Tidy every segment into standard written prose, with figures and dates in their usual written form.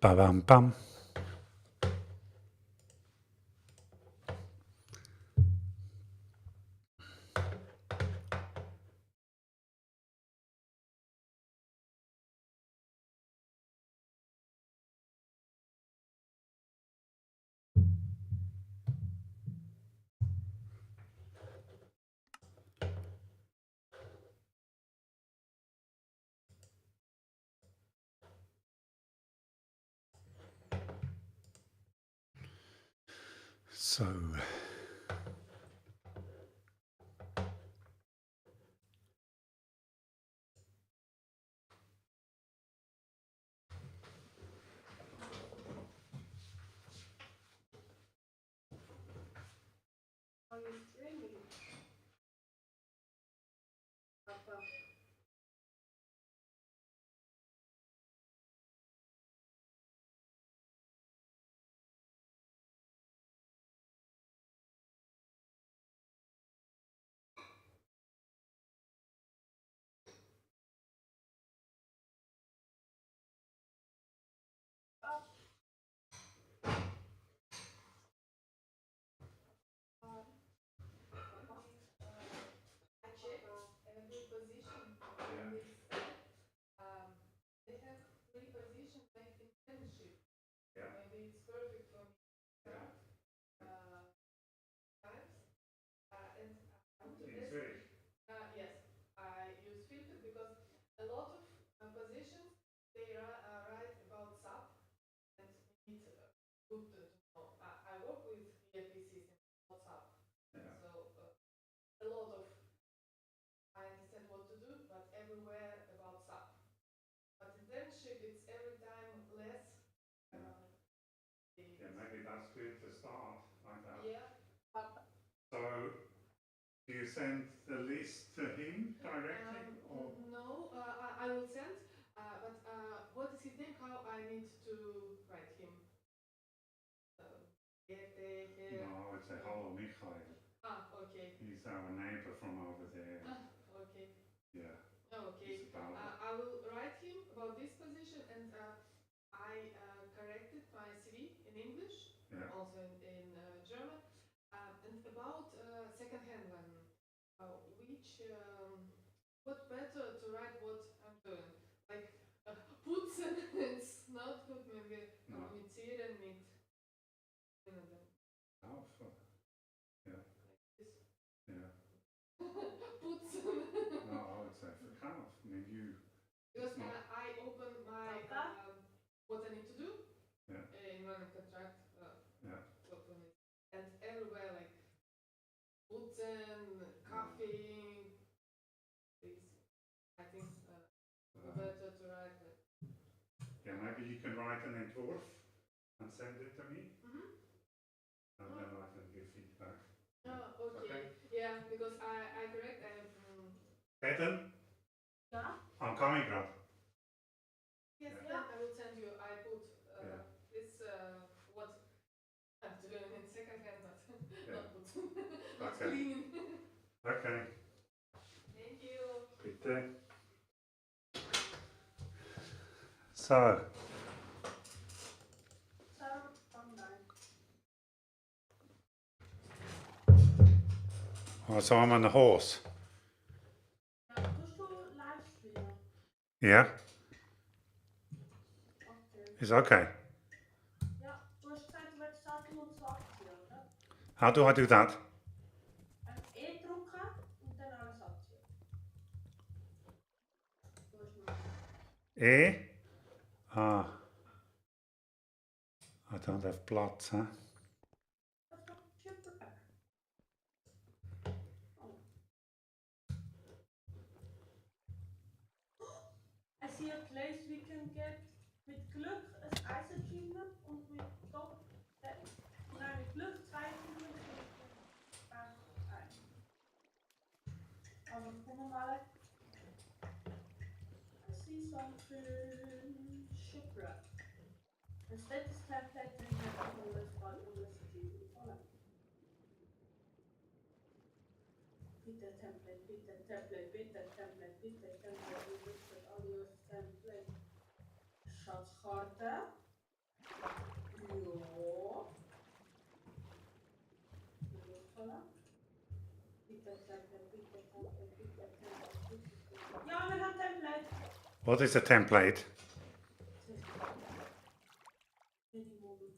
Ba bam bam. So Are you streaming? Papa. I checked every position in this set. They have 3 positions like internship. Yeah. Maybe it's perfect for me. Yeah. Times. And I want to In test. Zurich. Yes, I use Filter because a lot of positions they write about SAP and we need good to know. I work with ERP system, not SAP. Yeah. So a lot of I understand what to do, but everywhere about SAP. But internship, it's every time less. Yeah, maybe that's good to start like that. Yeah. So, do you send the list to him directly? Or? No, I will send. But what is his name? How I need to write him? No, I would say hello, Michael. Okay. He's our neighbor from over there. Okay. Yeah. Okay. It's about I will write him about this position and I corrected my CV in English, Yeah. also in German. And about second-hand learning, what better to write what I'm doing? Like putzen, it's not good, maybe No. kommunizieren mit Alpha. Yeah. like this. Yeah. Putzen. No, I would say for half. I mean, you. Because It's not. I open my what I need to do Yeah. in learning contract Yeah. for me. And everywhere like putzen, coffee, please. I think better to write like. Yeah, maybe you can write an entwurf and send it to me, and then I can give feedback. Oh, okay. Yeah, because I correct. I have. Eden? Yeah. I'm coming, Brad. Yes, Yeah. then I will send you. I put Yeah. this what I'm doing in second hand, but Yeah. not put, not Okay. cleaning. Okay. Thank you. Bitte. So. Oh, so I'm on the horse. Yeah. It's okay. How do I do that? E? Ah. I don't have plots, huh? I see a place we can get mit Glück ein Eisachievement und mit Top. Nein, mit Glück 2 Achievements und Pech 1. Aber gucken wir mal. I see something. Shipwreck. A status template and have endless fun, endless achievement. Voilà. Bitte template, bitte template, bitte template, bitte template, bitte audio template. Schatzkaarten. Voilà. Bitte Template, bitte Template, bitte Template, bitte Template. Ja, wir haben Template. What is a template? Any moment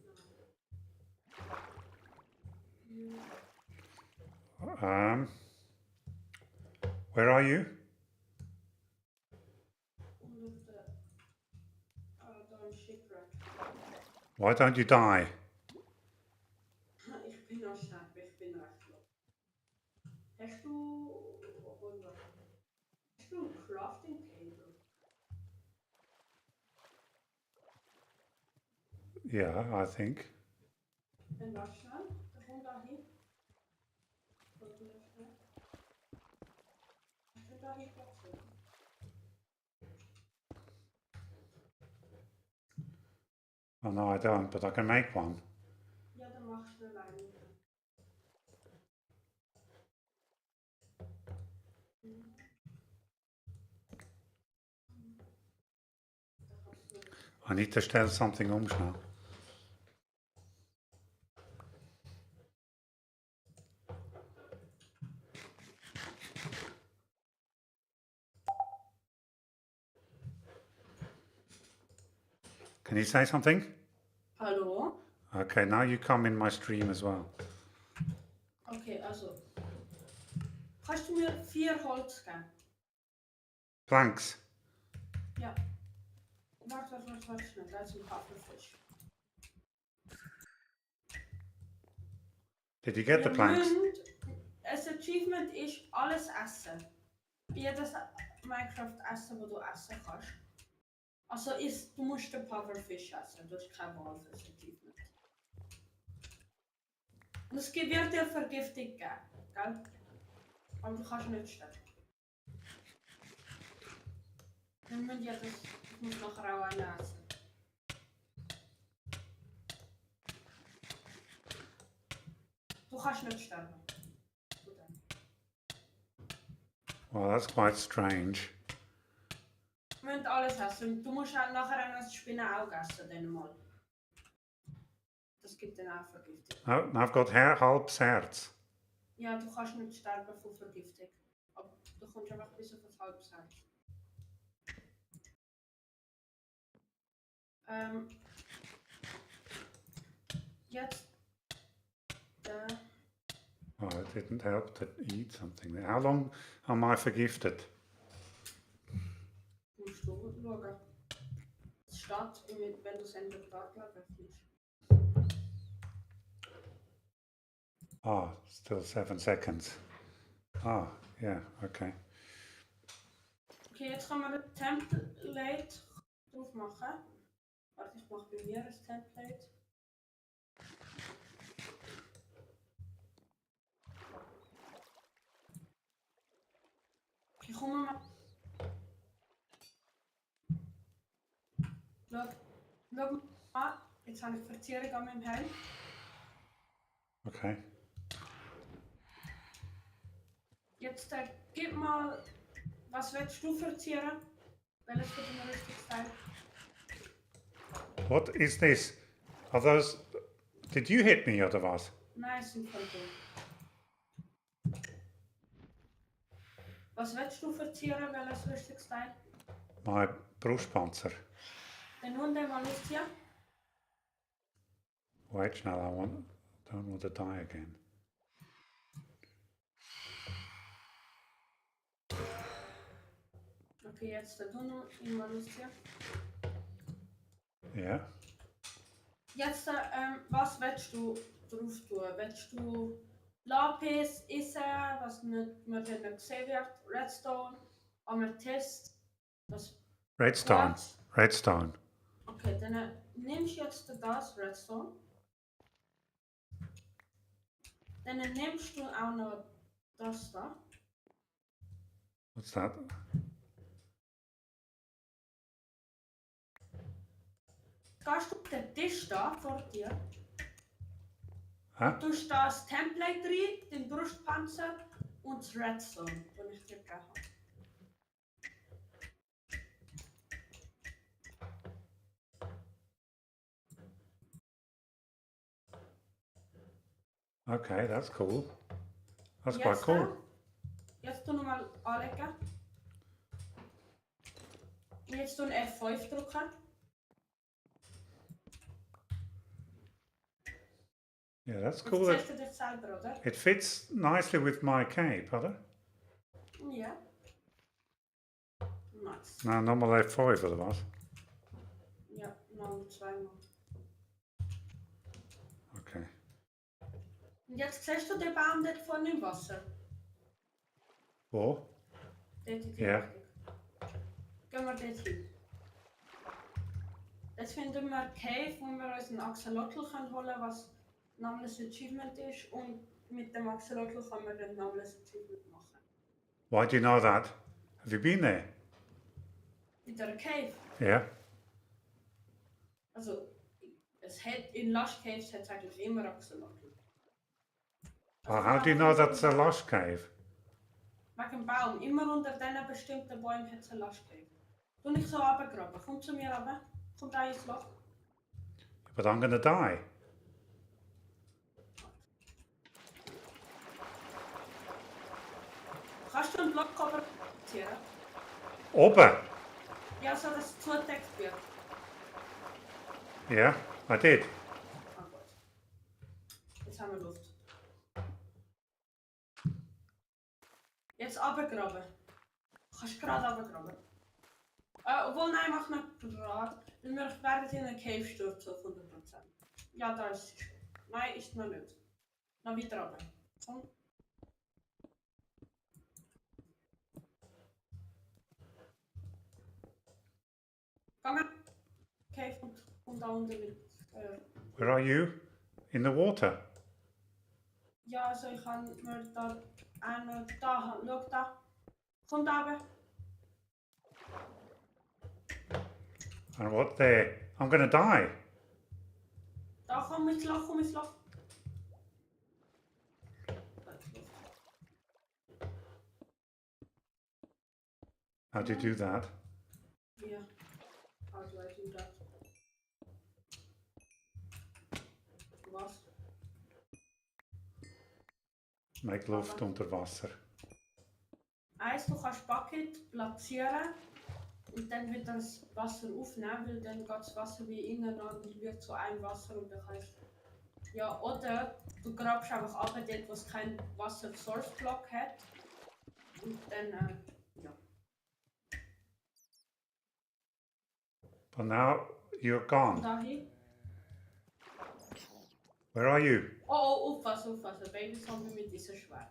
now. Where are you? Don't shipwreck. Why don't you die? Ich bin noch stark, ich bin recht low. Hast du... Hast du ein Crafting Table? Yeah, I think. En was schnell? Da kommt da hin. Hast du da hin platziert? Oh no, I don't, but I can make one. Ja, dann machst du alleine. I need to stell something schnell. Can you say something? Hallo? Okay, now you come in my stream as well. Okay, also. Kannst du mir 4 Holz geben? Planks. Ja. Warte schnell. Da ist ein Pufferfisch. Did you get the planks? Das Achievement ist alles essen. Jedes Minecraft essen, wo du essen kannst. Also du musst den Pufferfish essen, du hast keine Wahl für das Achievement. Und es wird dir Vergiftung geben, gell? Aber du kannst nicht sterben. Wir müssen ja ich muss nachher auch einen essen. Du kannst nicht sterben. Well, that's quite strange. Wir müssen alles essen. Du musst auch nachher auch das Spinnenauge essen, dann mal. Das gibt dann auch Vergiftung. No, I've got halbes Herz. Ja, du kannst nicht sterben von Vergiftung. Aber du kommst einfach bis auf das halbes Herz. Jetzt. Oh, it didn't help to eat something. How long am I forgifted? Musst du schauen. Es steht, wenn du das Inventar öffnest. Ah, still 7 seconds. Ah, yeah, okay. Okay, jetzt kann man ein Template drauf machen. Warte, ich mache bei mir ein Template. Okay, komm mal. Schau mal, jetzt habe ich Verzierung an meinem Helm. Okay. Jetzt gib mal, was willst du verzieren? Welches für den Rüstungsteil? What is this? Are those... Did you hit me oder was? Nein, es sind voll gut. Was willst du verzieren? Welches Rüstungsteil? My Brustpanzer. Den Hund mal ausziehen. Wait, schnell, don't want to die again. Okay, jetzt den Hund mal ausziehen. Ja. Jetzt, was willst du drauf tun? Willst du Lapis, Eisen, was man nicht gesehen wird, Redstone, Amethyst, was? Redstone. Quartz? Redstone. Okay, dann nimmst du jetzt das Redstone. Dann nimmst du auch noch das da. What's that? Gehst du auf den Tisch da vor dir. Huh? Du tust das Template rein, den Brustpanzer und das Redstone, das ich dir gegeben habe. Okay, that's cool. That's quite Jetzt, cool. Jetzt tu nochmal anlegen. Und jetzt tun F5 drücken. Yeah, that's Jetzt cool. siehst du dich selber, oder? It fits nicely with my cape, oder? Ja. Nice. Nou, nochmal F5 oder was? Ja, noch zweimal. Okay. Und jetzt siehst du den Baum dort vorne im Wasser. Wo? Dort in die Ja. Richtung. Gehen wir dort hin. Jetzt finden wir eine Cave, wo wir uns einen Axolotl holen können, was namens Achievement ist. Und mit dem Axolotl können wir dann namens Achievement machen. Why do you know that? Have you been there? In der Cave. Yeah. Also, in Lush Caves hat es eigentlich immer Axolotl. Well, how do you know that's a lush cave? Wegen dem Baum. Immer unter diesen bestimmten Bäumen hat es eine Lush Cave. Tu nicht so runtergraben. Komm zu mir runter. Komm da ins Loch. But I'm gonna die. Kannst du einen Block ziehen? Oben? Ja, so dass es zugedeckt wird. Yeah, I did. Ah, gut. Jetzt haben wir Luft. Jetzt runtergraben. Du kannst gerade runtergraben. Obwohl, nein, mach nicht gerade. Weil wir werden in eine Cave stürzen auf 100%. Ja, da ist es schon. Nein, ist noch nicht. Noch weiter runter. Komm. Gange. Cave und da unten mit. Where are you? In the water? Ja, also ich kann mir da einmal da, schau da. Komm da runter. And what there? I'm gonna die. Da komm ins Loch, komm ins Loch. How do you do that? Ja. How do I do that? Was? Make Luft unter Wasser. Eins, du kannst Bucket platzieren und dann wird das Wasser aufnehmen, weil dann geht das Wasser wie innen und wird zu einem Wasser und dann kannst ja, oder du grabst einfach ab dort, wo es kein Wasser-Source-Block hat und dann, ja. But now you're gone. Dahin. Where are you? Oh, aufpassen, aufpassen. Baby-Zombie mit diesem Schwert.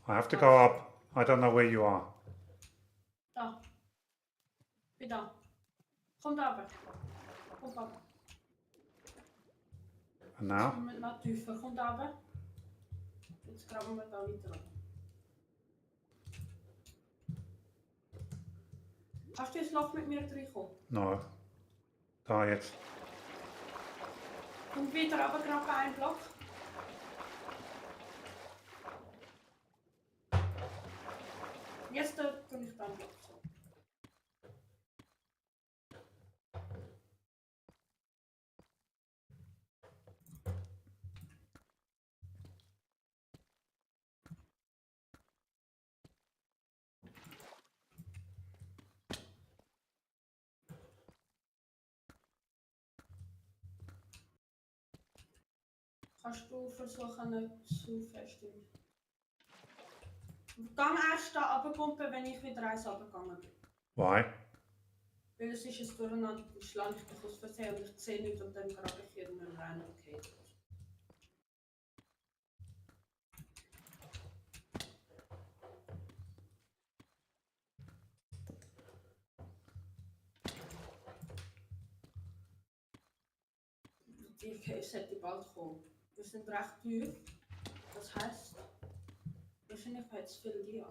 I have to go up. I don't know where you are. Da. Bin da. Komm da runter. Komm da runter. And now? Komm mit noch tiefer. Komm da runter. Jetzt graben wir da weiter runter. Kannst du ins Loch mit mir reinkommen? No. Da jetzt. Und wieder runtergraben, einen Block. Jetzt tue ich da einen Block so. Kannst du versuchen, nicht zu fest in. Gang erst da runterpumpen, wenn ich wieder eins runtergegangen bin. Why? Weil es ist ein Durcheinander, dann schlage ich dich aus Versehen und ich sehe nicht und dann grabe ich irgendwann rein. Okay. Die Case sollte bald kommen. Wir sind recht tief. Das heisst, wahrscheinlich hat es viele Dias.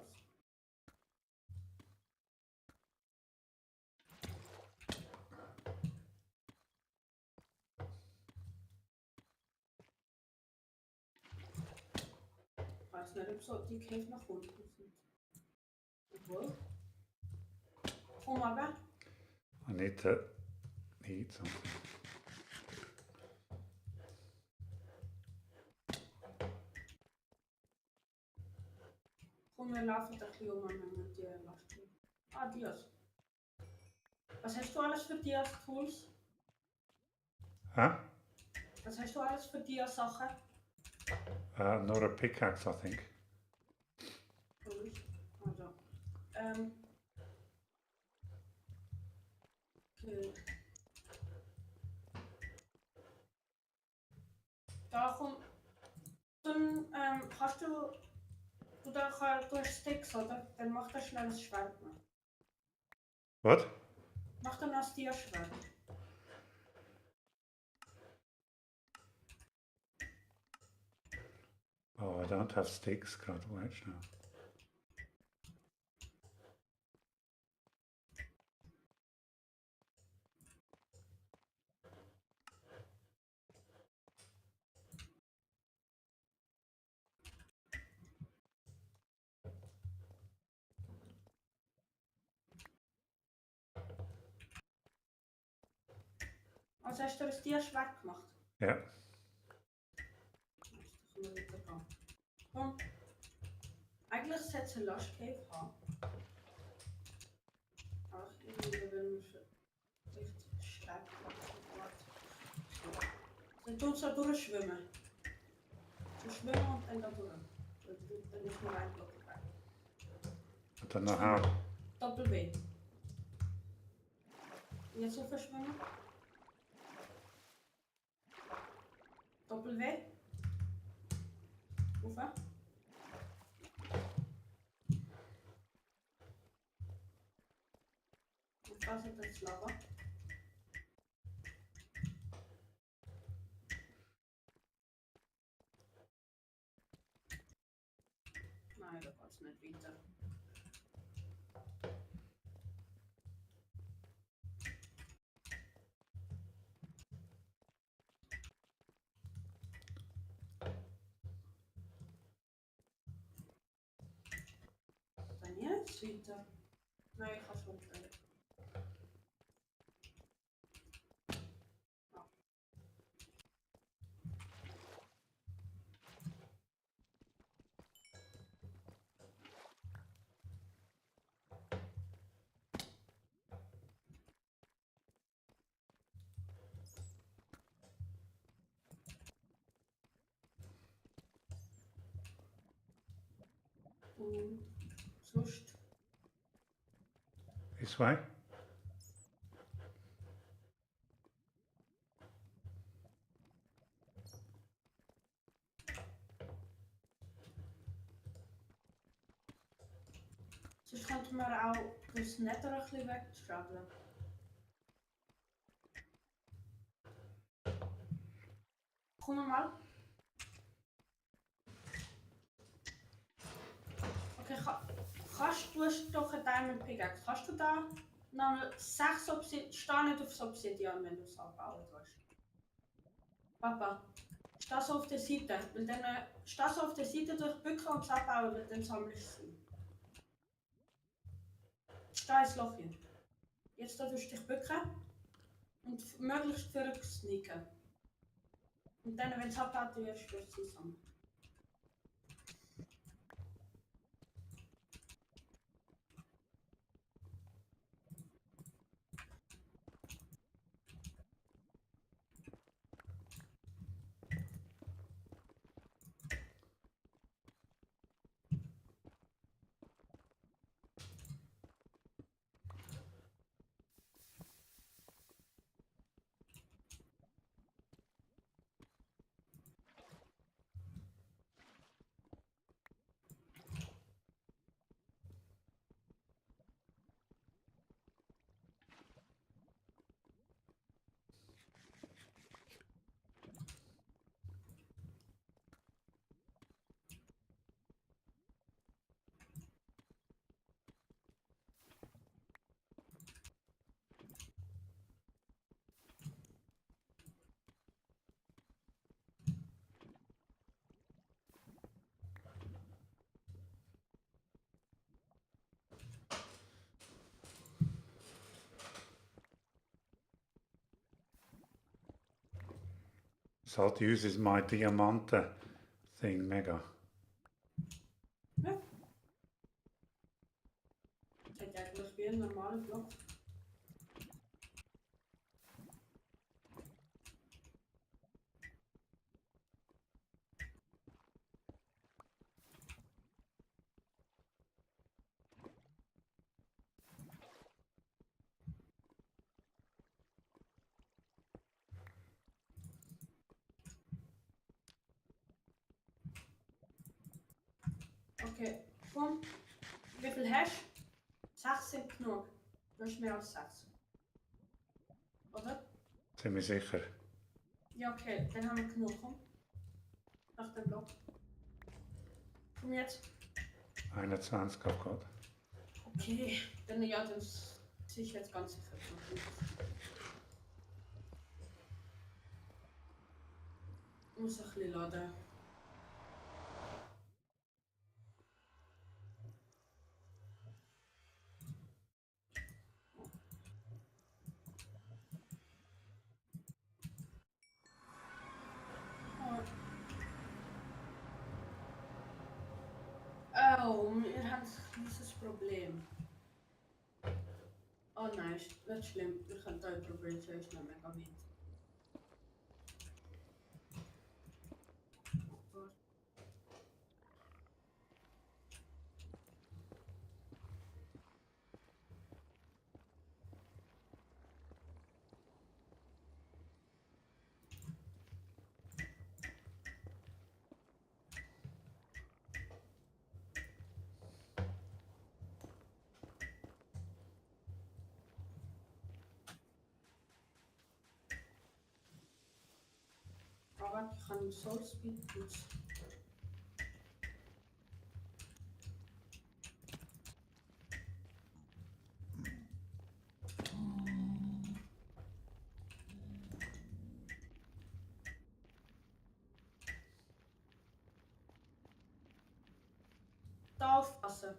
Ich weiß nicht, ob so die Cave nach unten sind. Obwohl. Komm aber. I need to eat something. Komm, wir laufen ein bisschen um und nehmen die Last. Ah, Dias. Was hast du alles für Dias-Tools? Huh? Was hast du alles für Dias-Sachen? Not a pickaxe, I think. Tools. Also. Okay. Da komm. Dann kannst du hast Sticks, oder? Dann mach da schnell ein Schwert noch. What? Mach dann das Dia-Schwert. Oh, I don't have sticks, gerade right now. Also hast du das Dia-Schwert gemacht? Ja. Das können wir wieder gehen. Komm. Eigentlich sollte es ein Lush Cave haben. Aber irgendwie will man vielleicht stark machen. Dann tut es da durchschwimmen. So schwimmen und dann da durch. Dann ist nur ein Block dabei. I don't know how. Doppel-W. Jetzt so verschwimmen. Doppel-W. Ufer. Und da ist das Lava. Nein, da geht es nicht weiter. Dann jetzt weiter. Nein, ich kann es umdrehen. Und sonst. This way? Sonst könnten wir auch das Nether ein bisschen wegschrauben. Komm mal. Okay, kannst du doch einen Diamond Pickaxe? Kannst du da noch 6 Obsidian? Steh nicht aufs Obsidian, wenn du es abbauen willst. Papa, steh so auf der Seite. Weil dann steh so auf der Seite durchbücken und es abbauen, weil dann sammelst du sie. Steh ins Loch hier. Jetzt tust du dich bücken und möglichst zurück sneaken. Und dann, wenn es abbaut wirst, wirst du sie sammeln. Salt uses my diamante thing mega. Ja. Okay, komm. Wie viel hast du? 6 sind genug. Du hast mehr als 6. Oder? Ziemlich sicher. Ja, okay, dann haben wir genug. Komm. Nach dem Block. Komm jetzt. 21 auf Gott. Okay, dann ja, das sehe ich jetzt ganz sicher. Ich muss ein bisschen laden. Oh, wir haben ein kleines Problem. Oh nein, ist nicht schlimm. Wir können da probieren, zuerst noch mega weit. Aber ich kann Soul Speed putzen. Da aufpassen.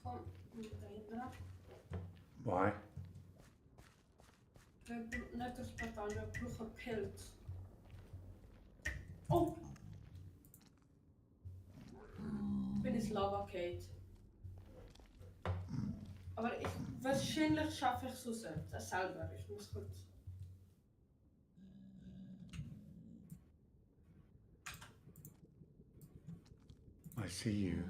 Komm, dahinter. Why? Wir brauchen nicht das Portal, wir brauchen Pilz. Oh! Ich bin ins Lava Gate. Aber wahrscheinlich schaffe ich es raus. Das selber. Ich muss kurz. I see you.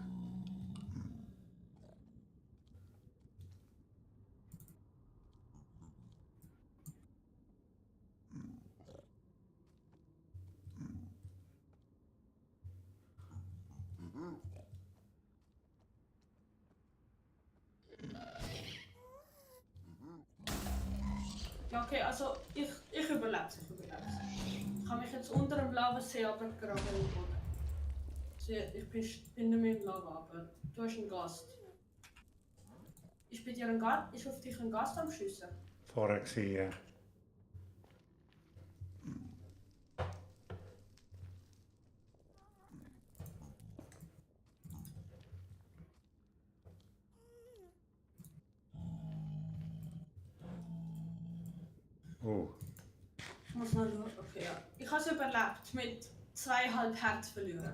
Ja, okay, also ich überlebe es. Ich habe mich jetzt unter dem Lavasee abgegraben im Boden. Ich bin nicht mehr im Lava, aber du hast einen Gast. Ist bei dir ein Gast? Ist auf dich ein Gast am Schiessen? Vorher gewesen, ja. Oh, Ich muss noch schauen. Okay, ja. Ich habe es überlebt mit 2,5 Herz verlieren.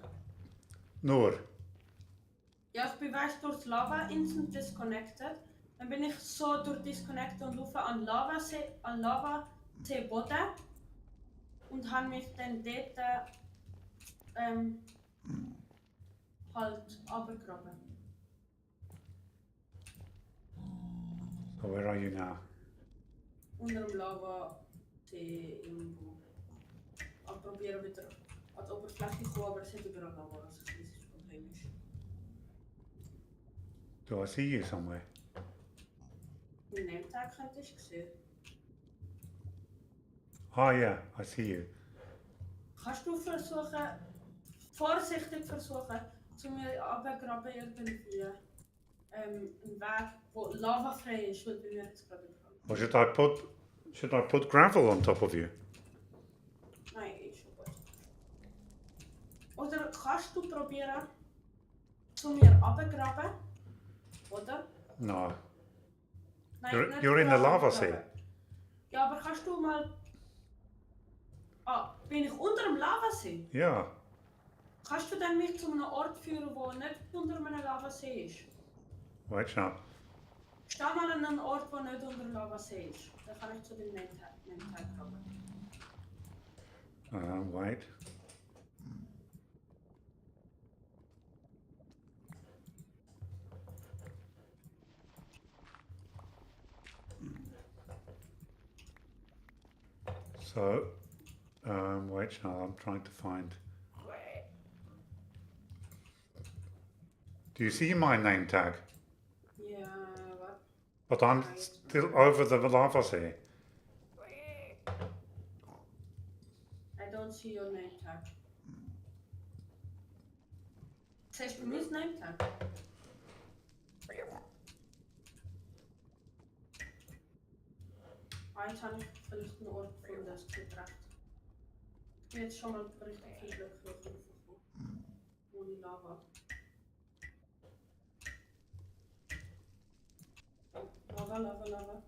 nur. Ja, ich bin weißt durch das Lava instant disconnected. Dann bin ich so durch disconnected und laufe an Lavasee Boden und habe mich dann dort halt abgegraben. So where are you now? Unter dem Lavasee irgendwo. Ich probiere wieder an die Oberfläche zu kommen, aber es hat überall Lava, was ein kleines Problem ist. Do I see you somewhere? Mein Name-Tag könntest du sehen. Oh yeah, I see you. Kannst du versuchen, vorsichtig versuchen, zu mir abgraben irgendwie einen Weg, wo lavafrei ist, weil bei mir jetzt gerade überall. Or should I put gravel on top of you? Nein, ist schon gut. Oder kannst du probieren, zu mir abgraben? Oder? No. Nein, You're in the graben, lava sea. graben. Ja, aber kannst du mal. Ah, bin ich unter dem Lavasee? Ja. Kannst du dann mich zu einem Ort führen, wo nicht unter einem Lavasee ist? Wait schon. Steh mal an einem Ort, wo nicht unter dem Lavasee ist. Dann kann ich zu dem Name-Tag kommen. Wait. So, wait now, I'm trying to find. Do you see my name tag? Yeah, what? But I'm still over the lava sea. I don't see your name tag. Siehst du mein name tag? Ah, jetzt habe ich vielleicht einen Ort gefunden, das tut recht. Ich bin jetzt schon mal richtig viel Glück hochgekommen. Ohne Lava. Lava, Lava, Lava.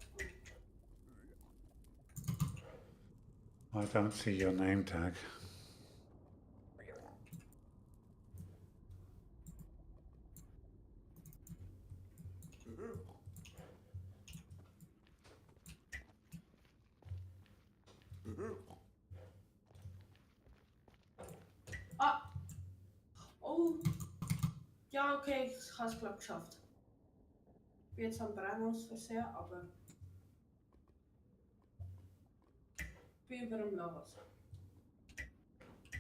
I don't see your name tag. Ah! Oh! Ja, okay, ich habe es glaube geschafft. Ich bin jetzt am Brennen aus Versehen, aber... Ich bin über dem Lavas.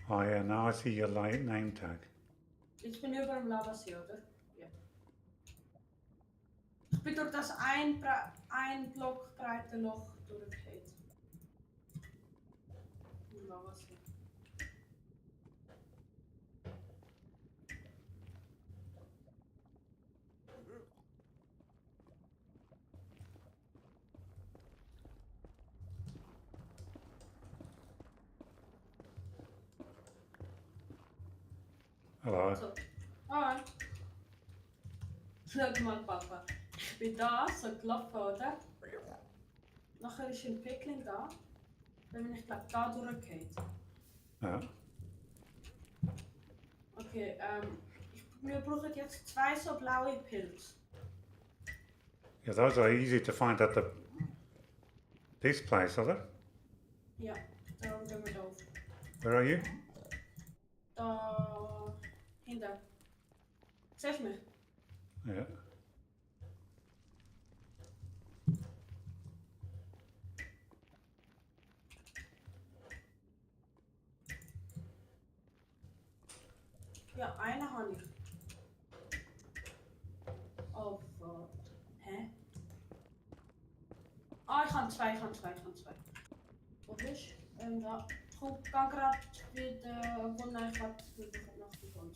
Oh yeah, now I see your name tag. Jetzt bin ich über dem Lavasee, oder? Ja. Ich bin durch das ein Block breite Loch durchgefallen. Im Lavasee. Hello. So. Hi. Schau mal, Papa. Ich bin da, so gelaufen, oder? Nachher ist ein Pickling da. Dann bin ich glaube da durchgefallen. Yeah. Okay, wir brauchen jetzt 2 so blaue Pilze. Yeah, those are easy to find at this place, are they? Ja, darum gehen wir drauf. Where are you? Da hinten. Siehst du mich? Yeah. Ja, eine habe ich. Oh, warte. Hä? Ah, ich habe zwei. Wo bist du? Da. Komm, geh gerade wieder, wo ich warte, nach dem Grund.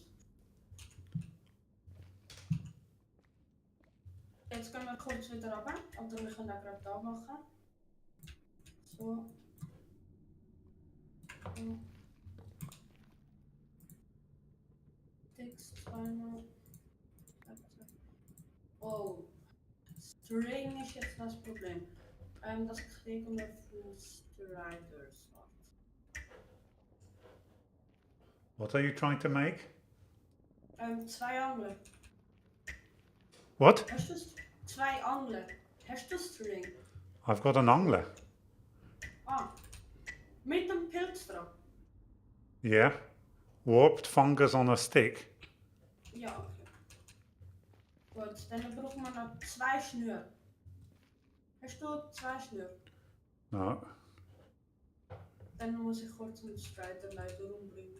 Jetzt gehen wir kurz wieder runter, oder wir können auch gerade da machen. So. So. Dix, zweimal. Oh. String ist jetzt das Problem. Das kriegen wir von Striders. What are you trying to make? 2 Angler. What? Hast du 2 Angler? Hast du String? I've got an angler. Ah. Mit dem Pilz drauf. Yeah. Warped fungus on a stick. Ja, okay. Gut, dann brauchen wir noch 2 Schnüre. Hast du 2 Schnüre? No. Dann muss ich kurz mit Strider leider umbringen.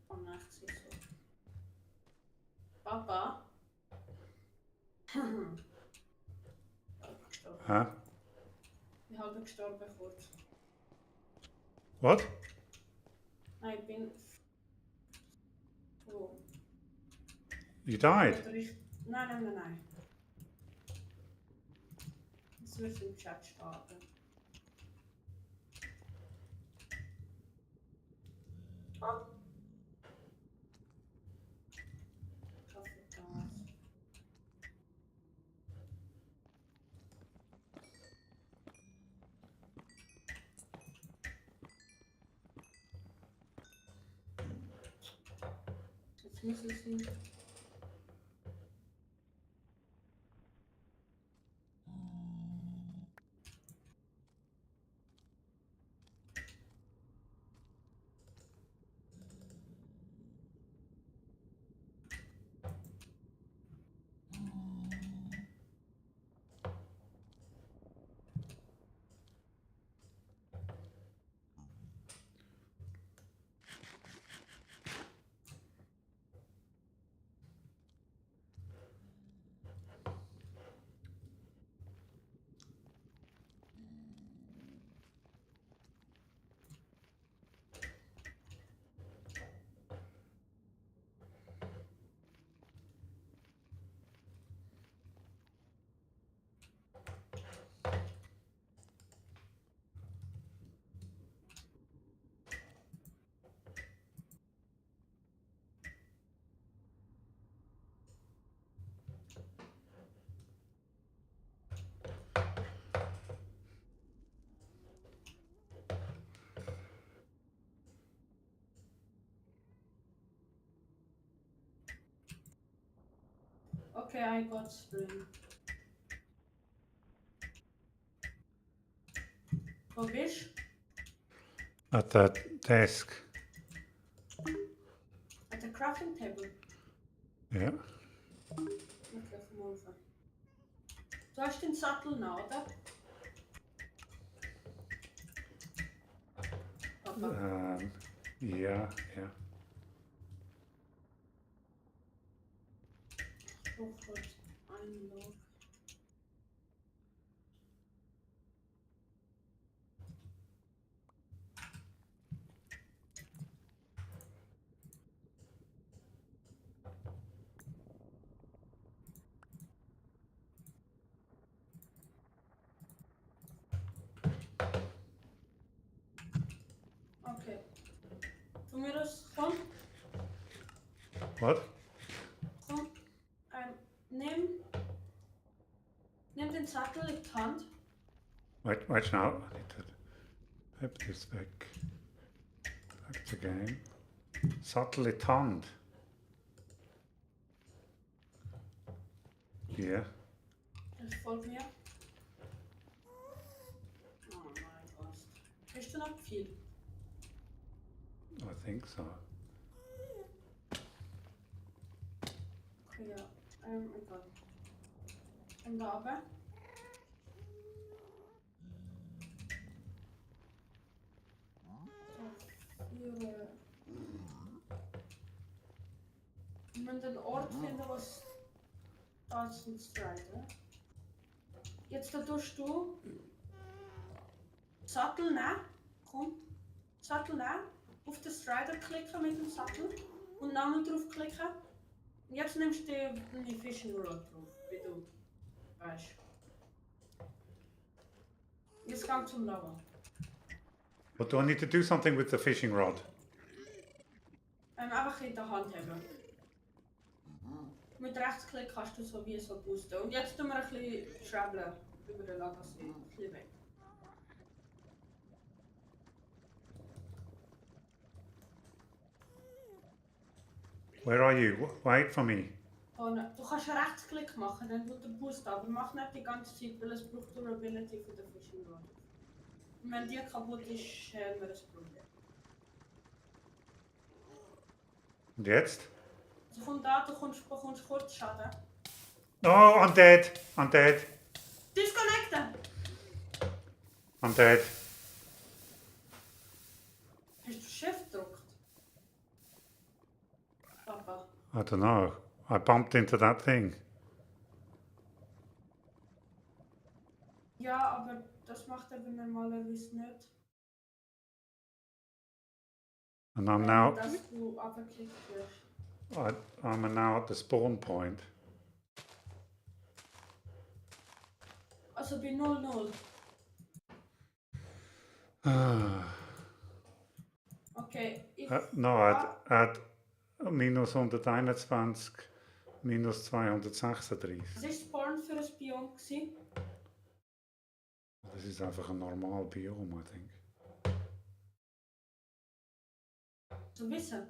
Oh nein, ich sehe so. Papa? Gestorben. Huh? Ich habe gestorben kurz. What? Nein, ich bin... Oh. You died? Oder ich... Nein. Es wird im Chat starten. Oh. Ich hoffe, das. Jetzt müssen sie... Okay, I got spring. Wo bist du? At that desk. At the crafting table. Yeah. Okay, komm over. Du hast den Sattel noch, oder? Papa. Yeah, yeah. Oh Gott, einlog. Okay. Tu mir das, komm, What? komm. Nimm den Sattel in die Hand. Wait now. I need to flip this back. Back to game. Subtly tongued. Yeah. Folg mir. Oh mein Gott. Hast du noch viel? I think so. Okay, ja. Egal. Und da oben. So, hier. Wir müssen den Ort finden, was da ist ein Strider. Jetzt da tust du Sattel nehmen. Komm. Sattel nehmen. Auf den Strider klicken mit dem Sattel. Und Namen drauf klicken. Und jetzt nimmst du die Fishing Rod drauf, wie du weißt. Jetzt gang zum Lava. But do I need to do something with the fishing rod? Einfach in der Hand haben. Mit Rechtsklick kannst du so wie so boosten. Und jetzt tun wir ein bisschen schrauben über den Lagersee. Ein bisschen weg. Where are you? Wait for me. Und du kannst einen Rechtsklick machen, dann wird der Boost, aber mach nicht die ganze Zeit, weil es braucht Durability für den Fishing Rod. Und wenn die kaputt ist, haben wir ein Problem. Und jetzt? Also von da, du bekommst kurz Schaden. Oh, I'm dead. I'm dead. Disconnecten! I'm dead. Hast du Shift gedrückt? Papa. I don't know. I bumped into that thing. Ja, aber das macht eben normalerweise nicht. And I'm now Dass du abgeklickt wirst. I'm now at the spawn point. Also bei 0-0. Okay, ich... No, at minus 121, minus 236. Was war Spawn für ein Biom gewesen? Das ist einfach ein normal Biom, I think. Zu wissen.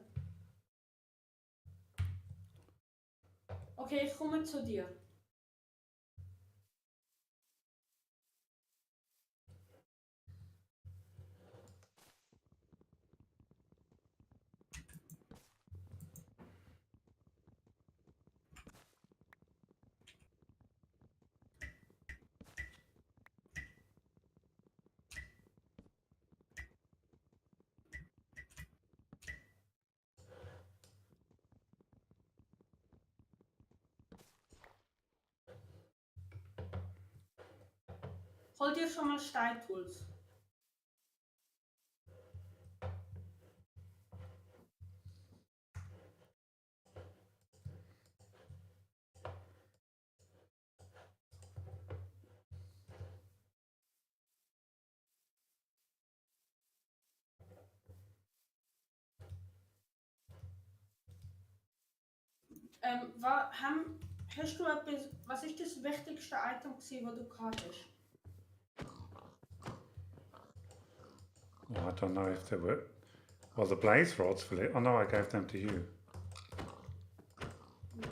Okay, ich komme zu dir. Hol dir schon mal Steintools. Hast du etwas, was ist das wichtigste Item gewesen, das du gehabt hast? Oh, I don't know if they were. Well, the blaze rods for it. Oh no, I gave them to you. Ja.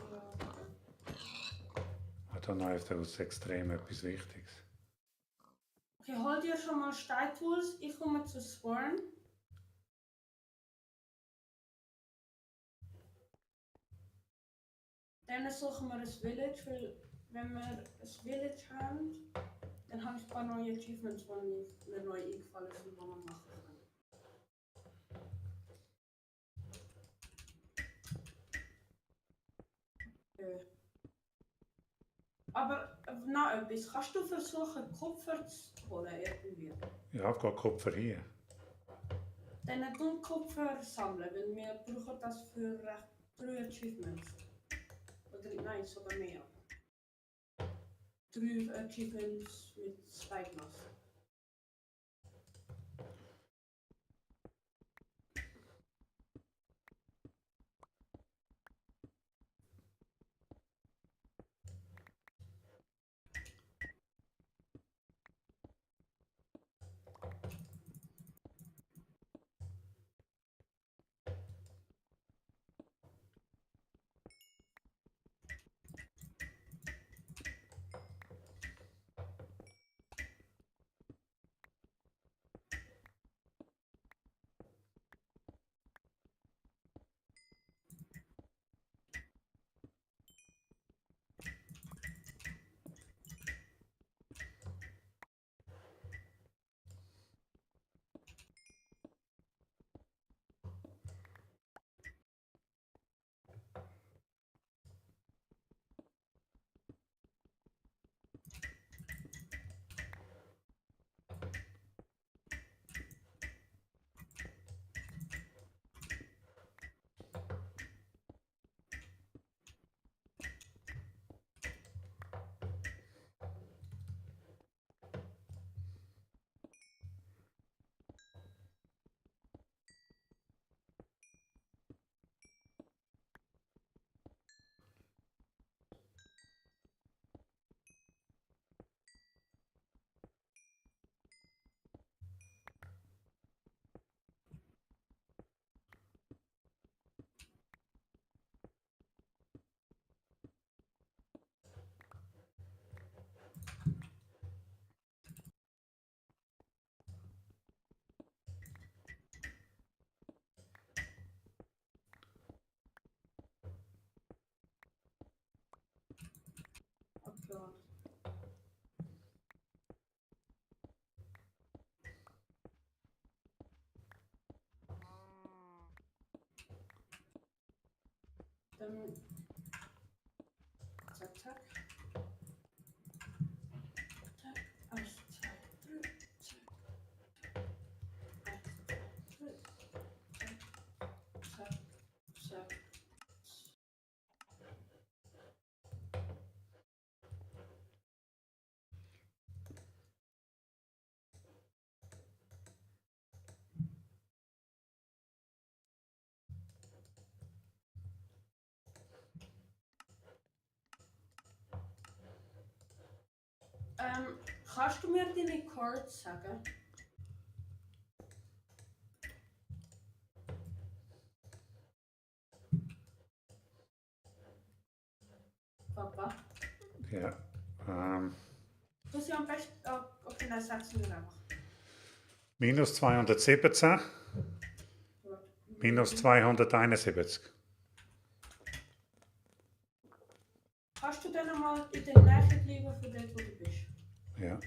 habe aus extrem etwas Wichtiges. Okay, hol dir schon mal Steintools. Ich komme zu Sworn. Dann suchen wir ein Village, weil wenn wir ein Village haben, dann habe ich ein paar neue Achievements, die mir neu eingefallen sind, die man machen kann. Aber noch etwas, kannst du versuchen, Kupfer zu holen irgendwie? Ja, ich habe Kupfer hier. Dann tun Kupfer sammeln, weil wir brauchen das für 3 Achievements. Oder nein, sogar mehr. 3 Achievements mit 2 Glas. Okay. Dann zack, zack. Zack, 1, 2, 3, zack. 1, 2, 3, zack, zack, zack. Kannst du mir deine Chords sagen? Papa? Ja. Du sie am besten. Oh, okay, dann sagst du mir einfach. Minus 217, Gut. minus 271. Kannst du dann mal in der Nähe bleiben von dort, wo du bist? Ja.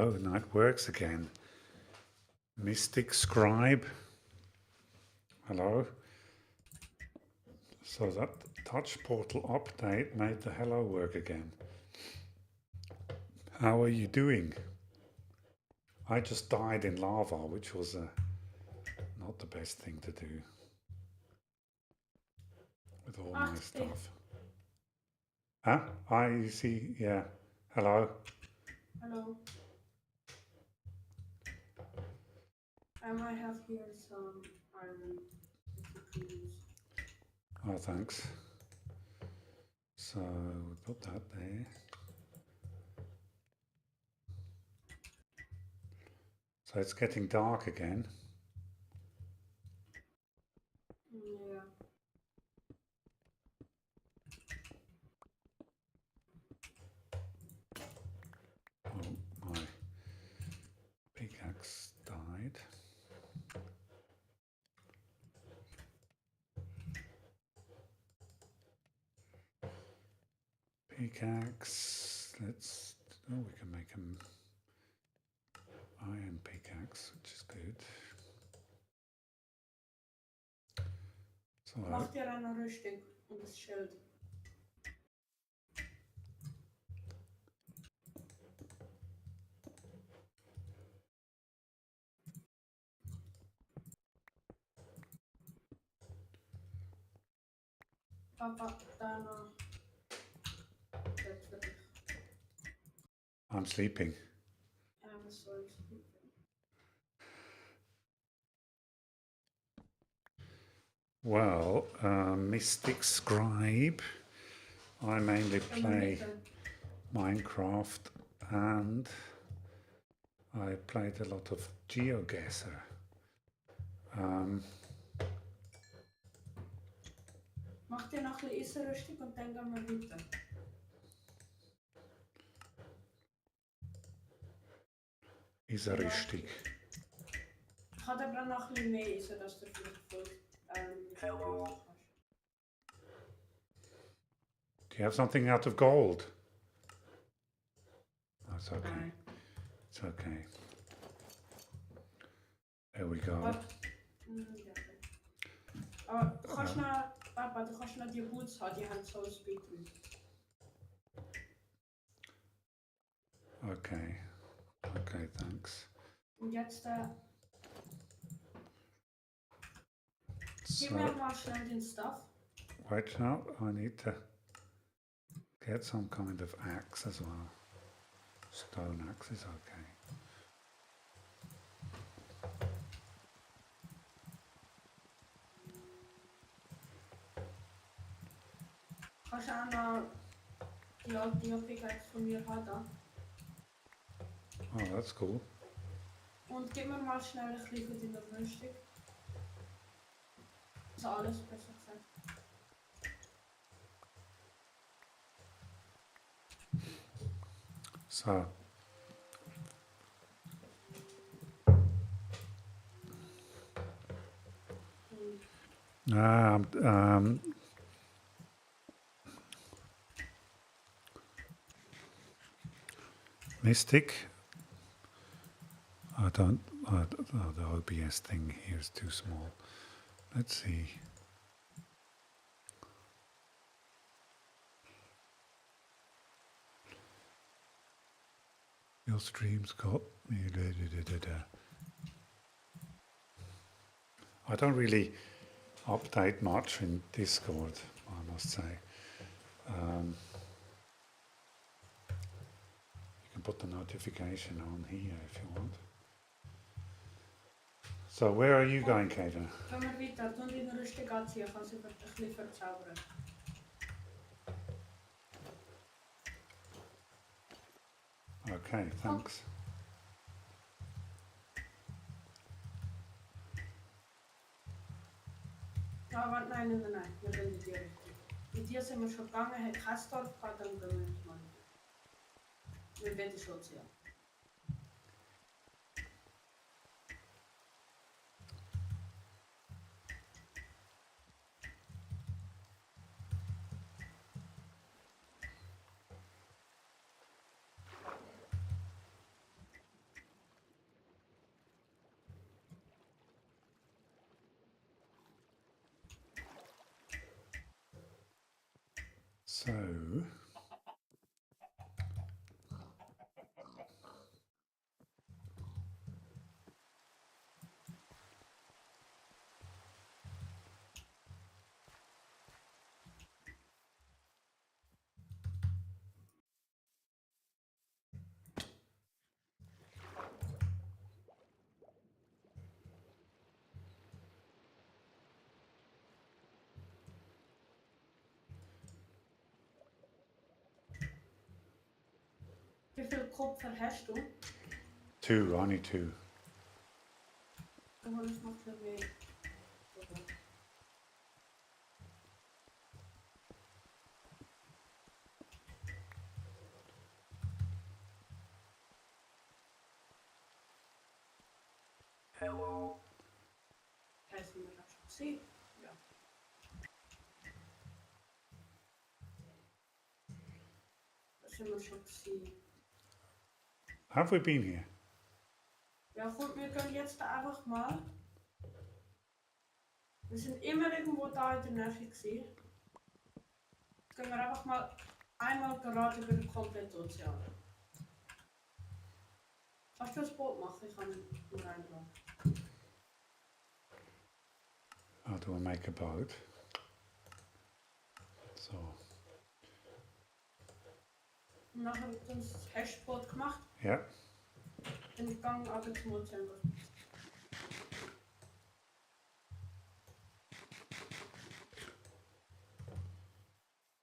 Oh, now it works again. Mystic Scribe. Hello. So that touch portal update made the hello work again. How are you doing? I just died in lava, which was not the best thing to do with all my stuff. Huh? I see, yeah. Hello. Hello. I have here some iron that you can use. Oh, thanks. So we put that there. So it's getting dark again. Yeah. Oh, my pickaxe died. Pickaxe. Let's. Oh, we can make an iron pickaxe, which is good. So. Mach dir eine Rüstung und das Schild. Papa, danach. I'm sleeping. I'm sorry. Well, Mystic Scribe. I mainly play Minecraft and I played a lot of GeoGuessr. Mach dir noch ein bisschen Eisenrüstung und dann gehen wir weiter. Ist er richtig? Ich habe aber noch ein bisschen mehr Eisen, dass du vielleicht voll kannst. Do you have something out of gold? That's okay. Nein. It's okay. There we go. Aber du kannst noch, Papa, du kannst noch die Boots haben, die haben so ein Speed drin. Okay. Okay, thanks. Und jetzt gib So, mir mal schnell den Stuff. right now I need to get some kind of axe as well. Stone axe is okay. Kannst du auch noch die alte Pickaxe von mir haben. Oh, that's cool. Und gib mir mal schnell ein bisschen von deiner Rüstung. Also alles, besser gesagt. So, Mystic. I don't. The OBS thing here is too small. Let's see. Your streams got me. I don't really update much in Discord, I must say. You can put the notification on here if you want. So where are you going, Kaden? Gehen wir weiter. Du deine Rüstung anziehen, ich kann sie ein bisschen verzaubern. Okay, thanks. Ja, warte, nein, wir gehen in die Richtung. In die sind wir schon gegangen, hat kein Dorf gehabt, dann gehen wir jetzt mal. Wir werden schon sehen. So, Wie viel Kupfer hast du? 2, only 2. Dan hol ich noch für mehr. Heißen wir das schon sehen? Ja. Das sind wir schon gesehen. Have we been here? Ja gut, wir können jetzt einfach mal. Wir sind immer irgendwo da in der Nähe gesehen. Jetzt gehen wir einfach mal einmal gerade über den kompletten Ozean. Kannst du das Boot machen? Ich kann nur reinladen. How do I make a boat? So, Und nachher hast du das Hashboot gemacht. yeah. Dann gegangen aber zum Ozean.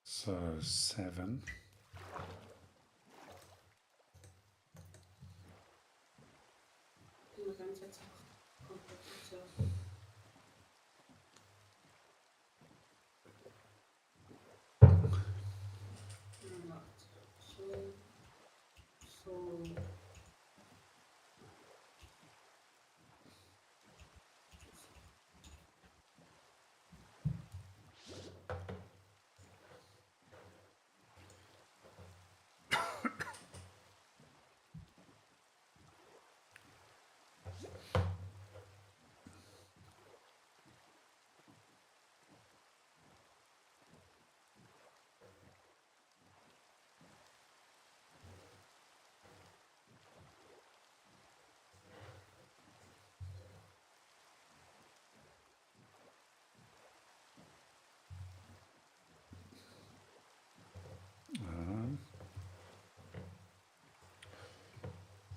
So, 7. Und wir gehen jetzt einfach komplett Ozean. So.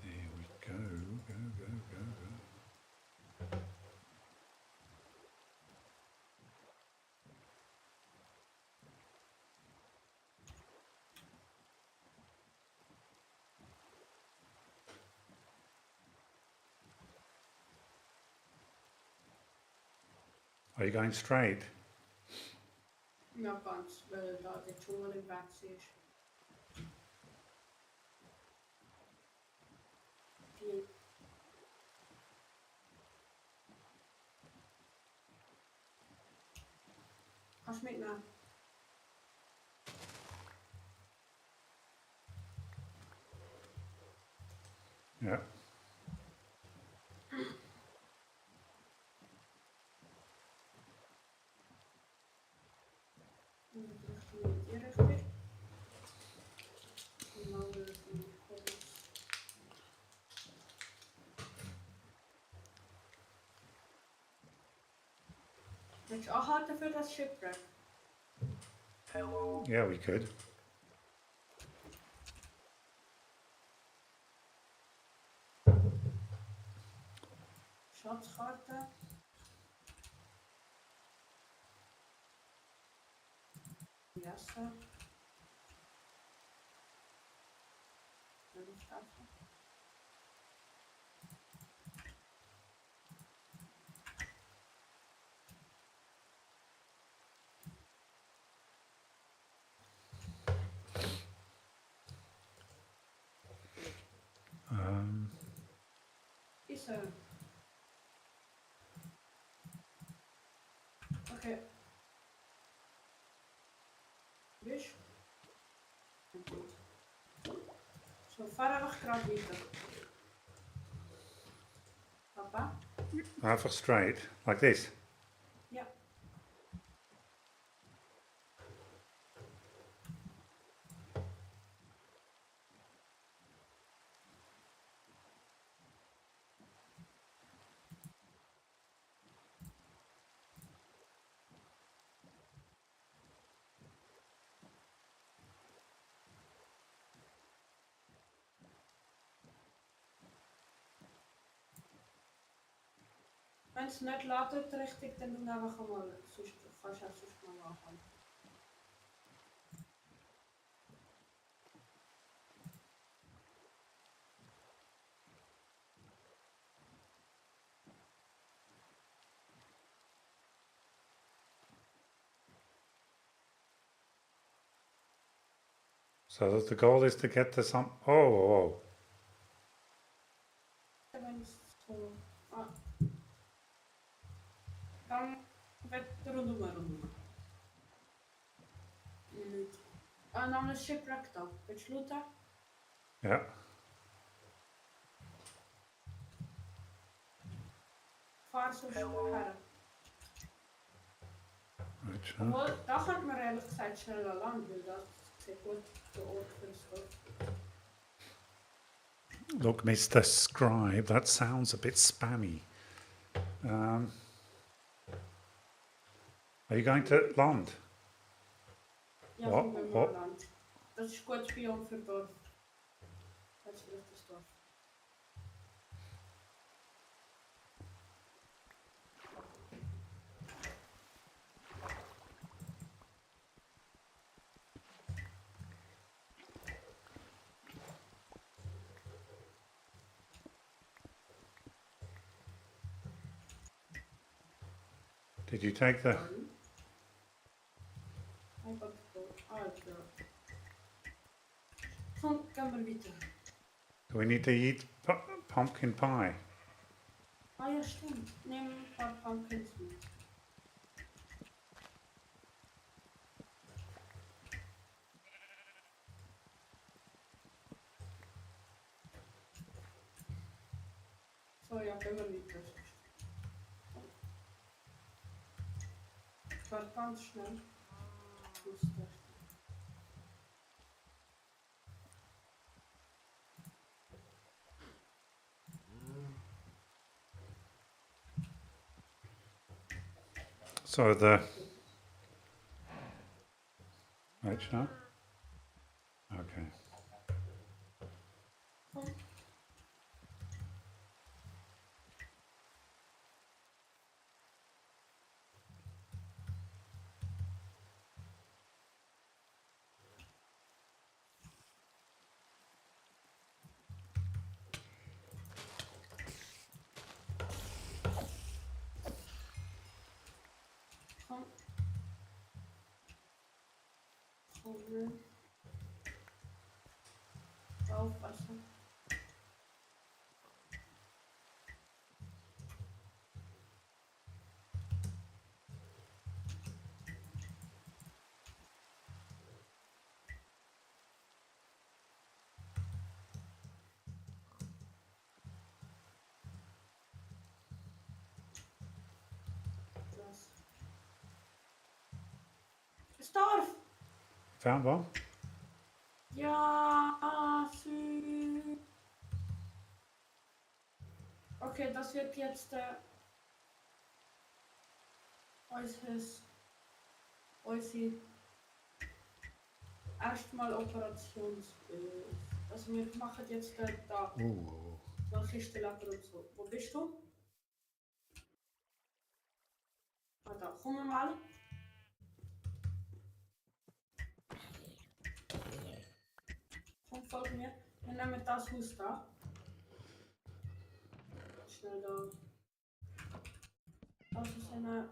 There we go, go. Are you going straight? Ja, ganz, weil da der Dschungel im Weg ist. Die kannst du mitnehmen? Yeah. Und dann richten wir in die Richtung. Und dann würde ich in die Kurve. Willst du anhalten für das Shipwreck? Yeah, we could. Schatzkarte. Jasser. Ist er. Okay. Wisch. Gut. So, fahr einfach gerade weiter. Papa? Einfach straight, like this. Ja. wenn es nicht ladet richtig, dann du einfach mal, sonst kannst du auch sonst mal anfangen. So the goal is to get to some. Oh. Wenn es so. Ah. Dann wird rundum. Minute. En dan een shipwreck dan. Willst du looten? Yeah. Fahr so her. Right, sure. Obwohl, da könnte man ehrlich gesagt schneller lang, weil das sieht gut der Ort für das Dorf. Look, Mr. Scribe, that sounds a bit spammy. Are you going to land? Ja, What? komm, wir What? mal Land. Das ist gut Spion für Dorf. Das ist vielleicht das Dorf. Did you take the? Hij gaat uit. Kom, gaan we weiter. Do we need to eat pumpkin pie? Ah ja, stimmt. Neem een paar pumpkins mee. So, ja, gaan we weiter. Het gaat ganz schnell. Lustig. So the. Right, sure. Okay. Kom. Kom. Kom weer. Aufpassen. Das. Das Dorf! Found one? Ja, süß. Okay, das wird jetzt unsere erstmal Operationsbild. Also wir machen jetzt da Ooh. noch Kistenlager und so. Wo bist du? Ah, da, komm mal. Komm, folg mir. Wir nehmen das Haus da. Schnell da. Das ist eine.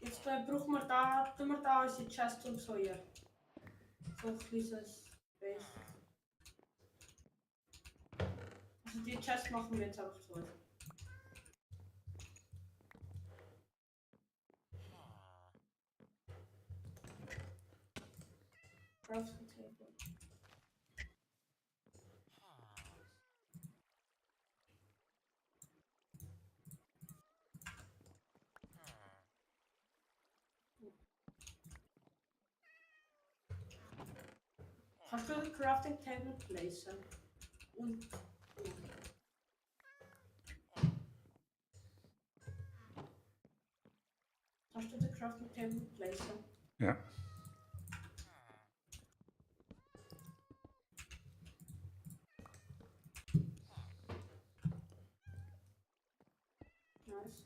Jetzt brauchen wir da, tun wir da unsere Chest und so hier. So ein kleines Base. Also die Chest machen wir jetzt einfach so. Crafting table. Kannst du das Crafting Table placen? Und. Kannst du das Crafting Table placen? Yeah. Nice.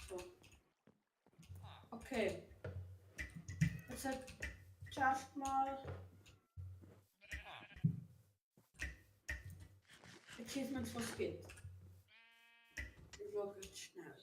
So. Okay. Jetzt zuerst mal Achievements, was geht. Ich schaue jetzt schnell.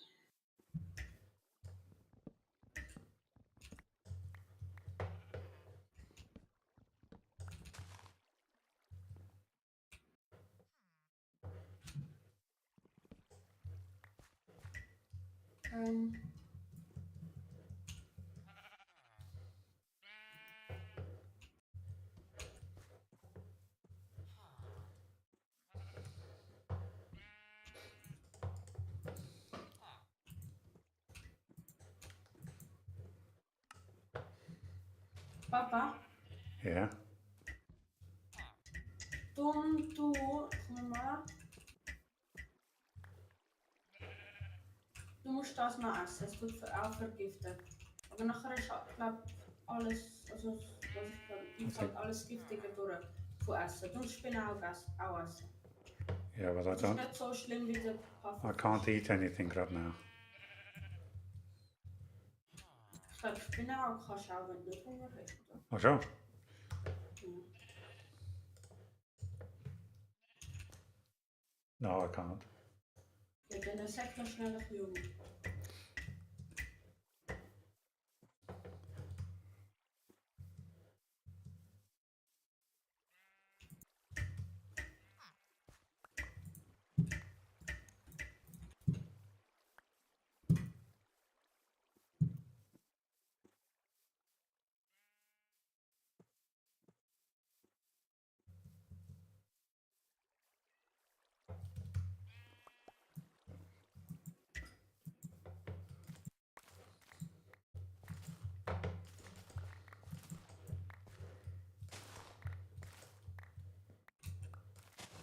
Papa, Yeah. du, komm mal. Du musst das noch essen, es tut auch vergiften. Aber nachher ist, glaube alles, also was ich glaube, ich halt alles Giftige durch von Essen. Du musst Spinnen auch essen. Yeah, but I Das ist don't. nicht so schlimm wie der I Puffer. can't eat anything right now. Ich glaube, Spinnen auch kannst du auch, wenn du nicht Hunger hast, oder? Oh, sure. Ja. No, I can't. Ja, dann sag noch schnell ein bisschen.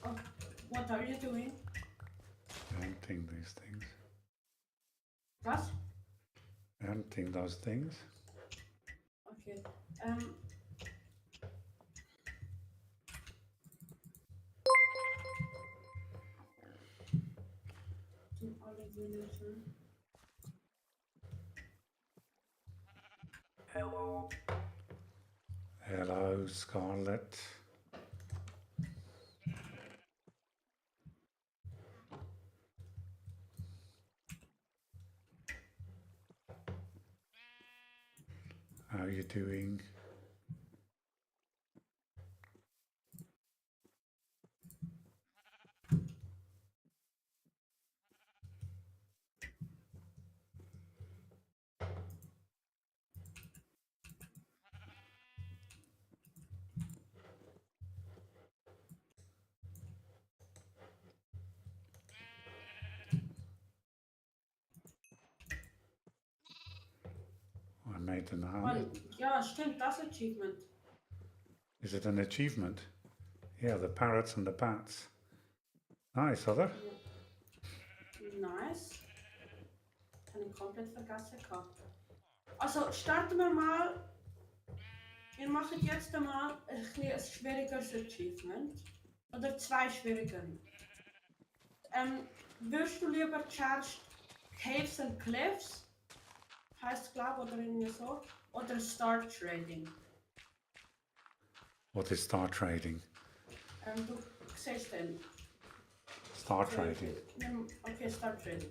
Oh, what are you doing? Emptying these things. Was? Emptying those things. Okay. Sind alle Villager. Hello, Scarlet. How are you doing? I made an army. Mann, ja, stimmt, das Achievement. Is it an achievement? Yeah, the parrots and the bats. Nice, oder? Nice. Habe ich komplett vergessen gehabt. Also starten wir mal. Wir machen jetzt einmal ein schwierigeres Achievement. Oder zwei schwierigere. Würdest du lieber zuerst Caves and Cliffs? Heißt glaube oder irgendwie so. Oder Star Trading? What is star trading? Du siehst den. Star trading. Okay, Star Trading.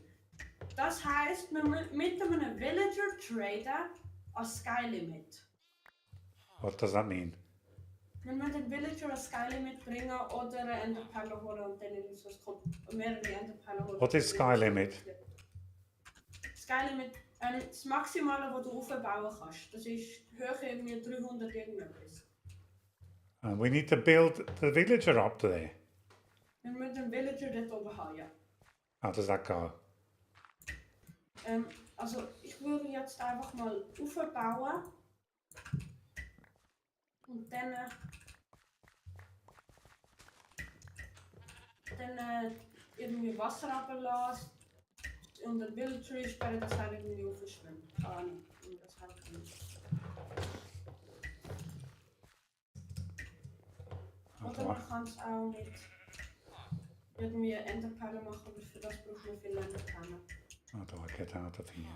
Das heißt, wir müssen mit einem Villager traden als Sky Limit. What does that mean? Wir müssen den Villager als Sky Limit bringen oder eine Enderperle holen und dann ist es kommt mehrere Enderperlen holen. What is Sky Limit? Sky Limit, das Maximale, was du aufbauen kannst. Das ist höher irgendwie 300 irgendetwas. And we need to build the villager up there. Wir müssen den Villager dort oben haben, ja. How does that go? Also ich würde jetzt einfach mal aufbauen und dann irgendwie Wasser ablassen und den Villager sperren, dass er irgendwie aufschwimmt. Keine Ahnung, wie das halt nicht. kann es auch mit irgendwie Enderperle machen, aber für das braucht man viel Enderperle. How do I get out of here?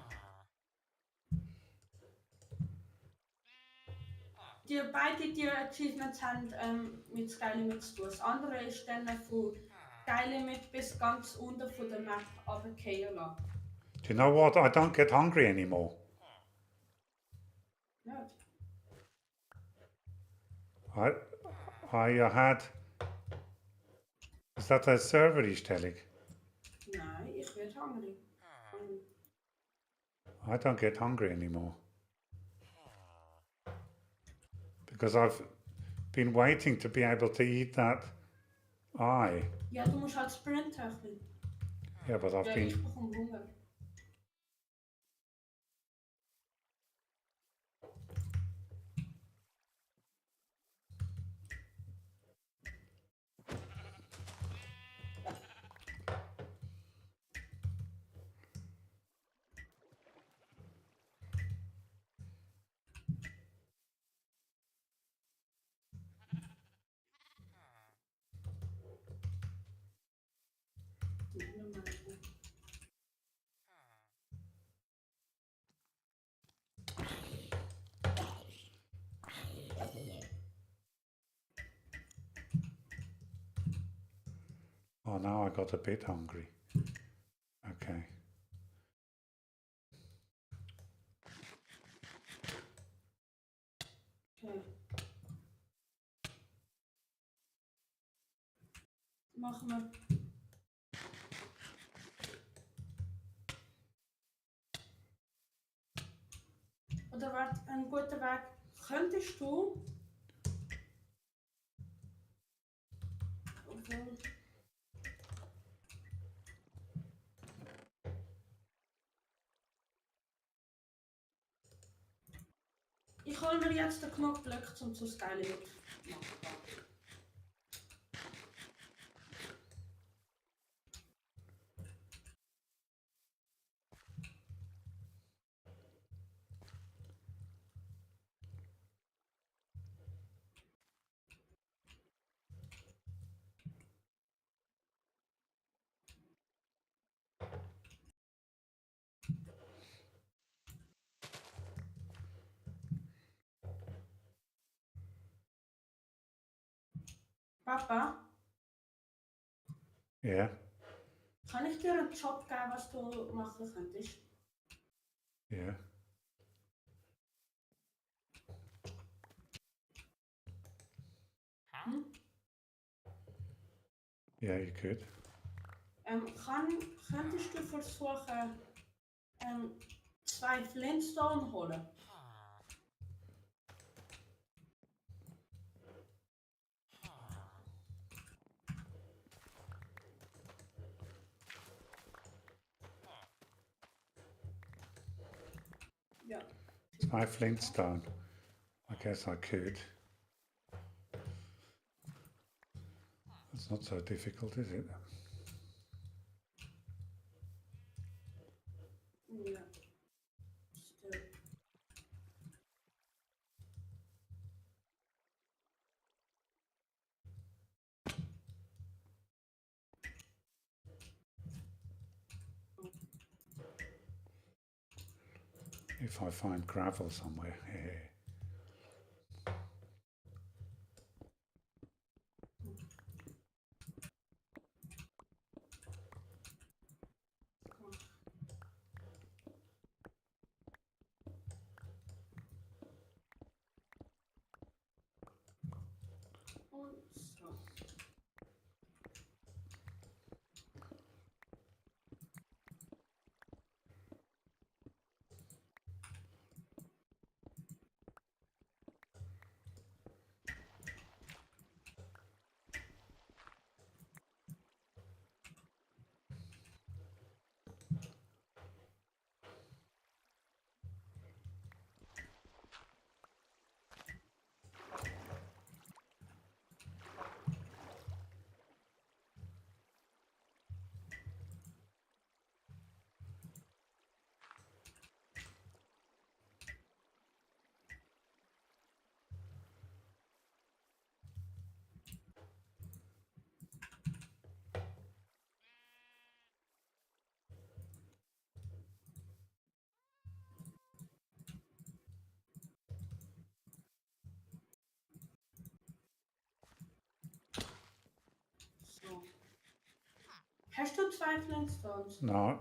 Die beide die Achievements haben mit Skylimit zu tun. Das andere ist dann von Skylimit bis ganz unten von der Map runterfallen lassen. Do you know what? I don't get hungry anymore. Nicht? I had. Is that a Servereinstellung? Nein, ich werde hungrig. I don't get hungry anymore. Because I've been waiting to be able to eat that eye. Ja, du musst halt sprinten. Yeah, but I've Ja, been. ich bekomme Hunger. Oh, now I got a bit hungry. Okay. Okay. Machen wir. Oder warte, ein guter Weg. Könntest du. Obwohl. Ich hole mir jetzt genug Blöcke zum zu Skylimit machen. Papa, Yeah. kann ich dir einen Job geben, was du machen könntest? Yeah. Hm? Yeah, you could. Könntest du versuchen, 2 Flintstone holen? Ja. 2 Flintstone. I guess I could. It's not so difficult, is it? Ja. Stimmt. If I find gravel somewhere. Und so. 2 Flintstones? No.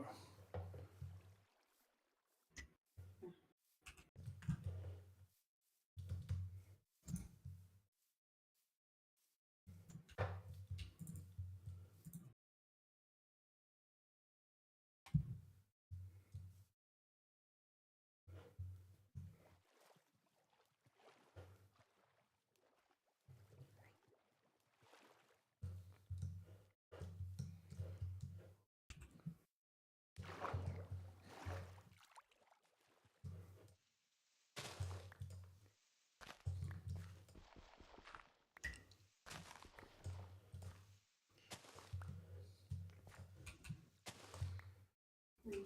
Yes.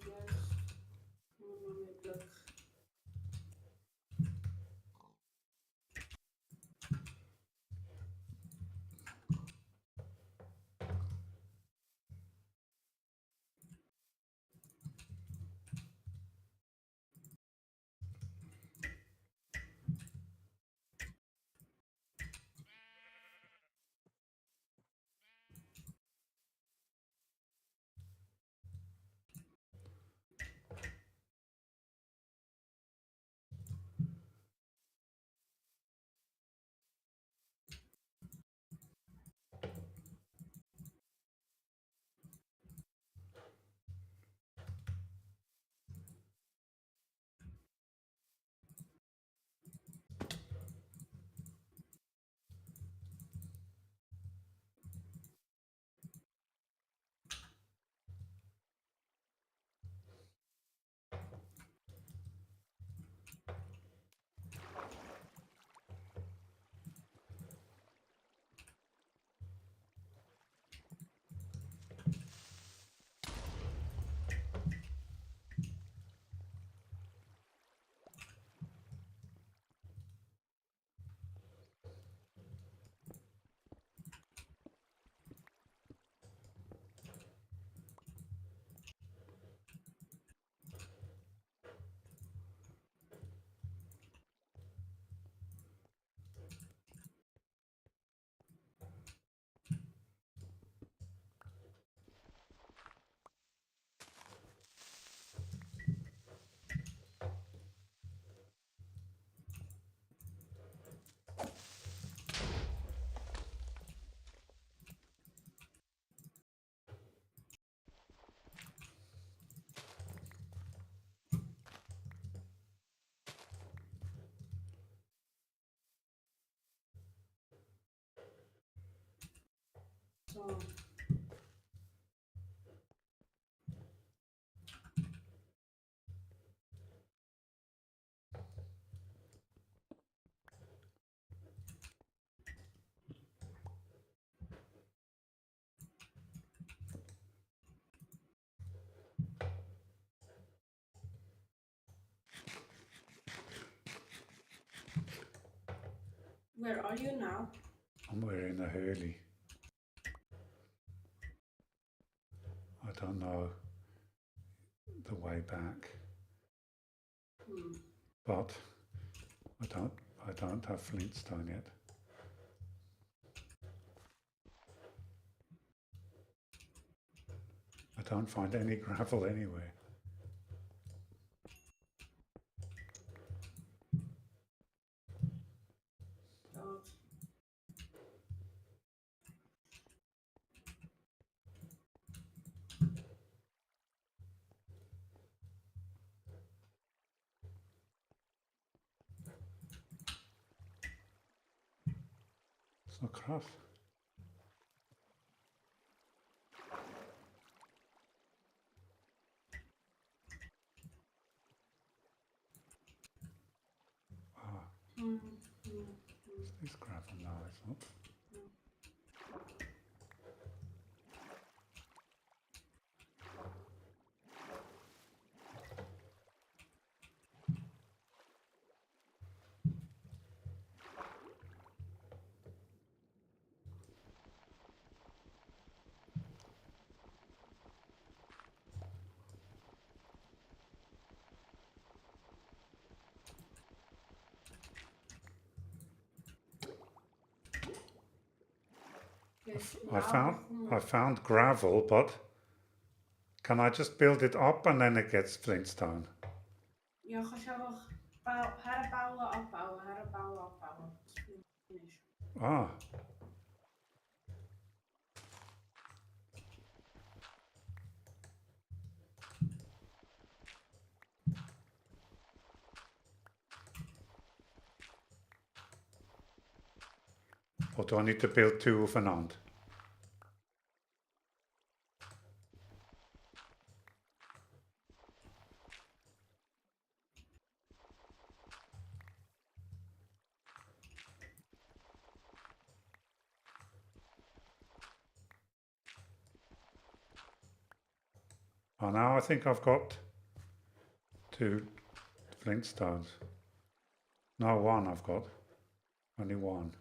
Look. So. Where are you now? Somewhere in the hurley. I don't know the way back. But I don't have Flintstone yet. I don't find any gravel anywhere. God. It's not krass. Is this gravel? No, it's not. Yes, I found gravel, but Can I just build it up and then it gets flintstone? Ja, kannst einfach herbauen, abbauen, herbauen, abbauen. Das ist. Ah. Or do I need to build two aufeinander? Oh, now I think I've got two flintstones. No, one I've got. Only one.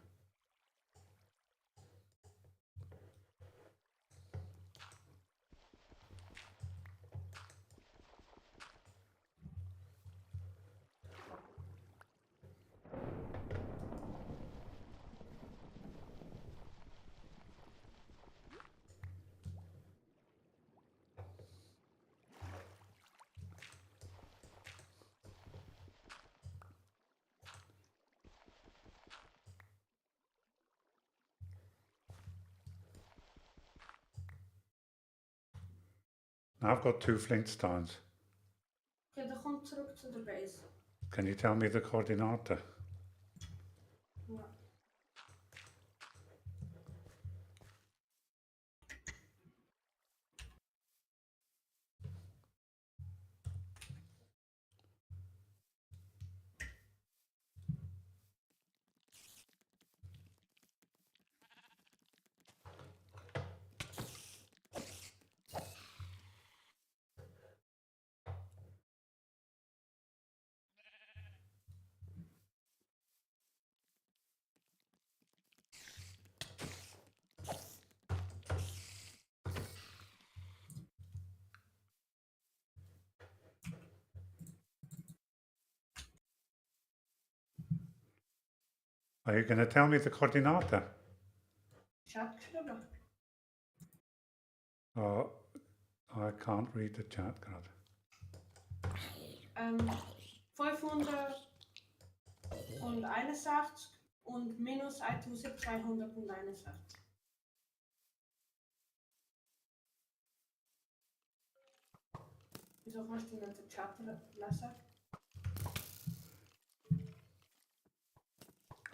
Now I've got two flintstones. Okay, dan kom zurück zu der Base. Can you tell me the coordinate? Ja. Are you going to tell me the coordinate? Chat geschrieben. Oh, I can't read the chat gerade. 561 und minus 1261. Wieso kannst du nicht den Chat lesen?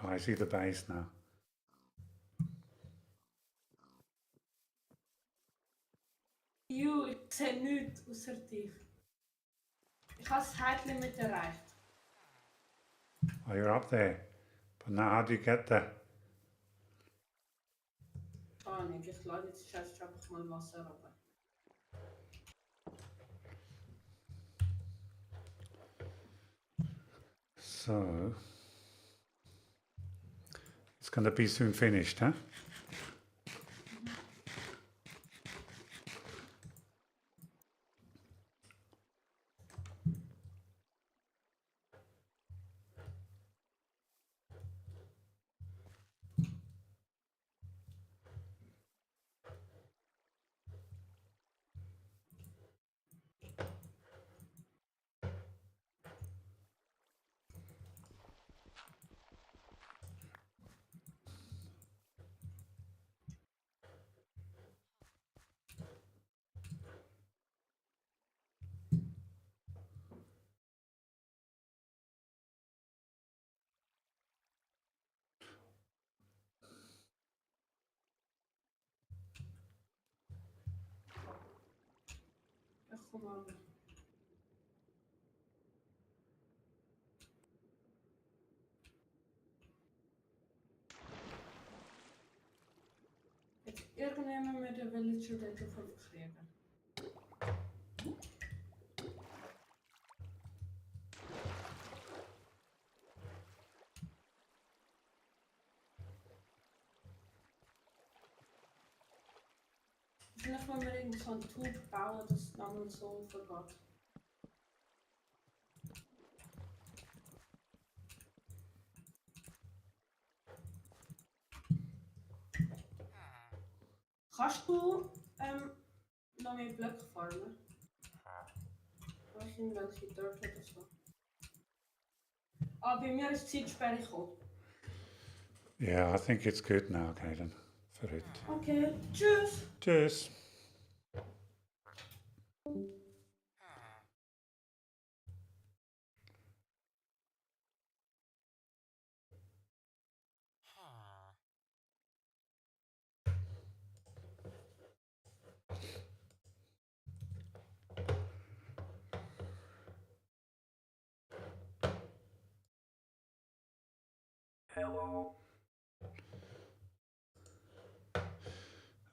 Oh, I see the base now. Ich sehe nichts außer dich. Ich habe das Heizlimit erreicht. Oh, you're up there. But now how do you get there? Nicht, ich lade jetzt einfach mal Wasser runter. So, it's going to be soon finished, huh? Ich komme mal. Jetzt irgendjemand mit der Villager Data 5 kriegen. Vielleicht wollen wir irgend so ein Tube bauen, das namens so vergeht. Kannst du noch mehr Blöcke farmen? ich irgendwelche dort oder so. Ah, bei mir ist die Zeitsperre gekommen. Yeah, I think it's good now, Kaden. For it. Okay, tschüss. Cheers.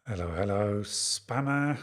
Hello, hello, spammer.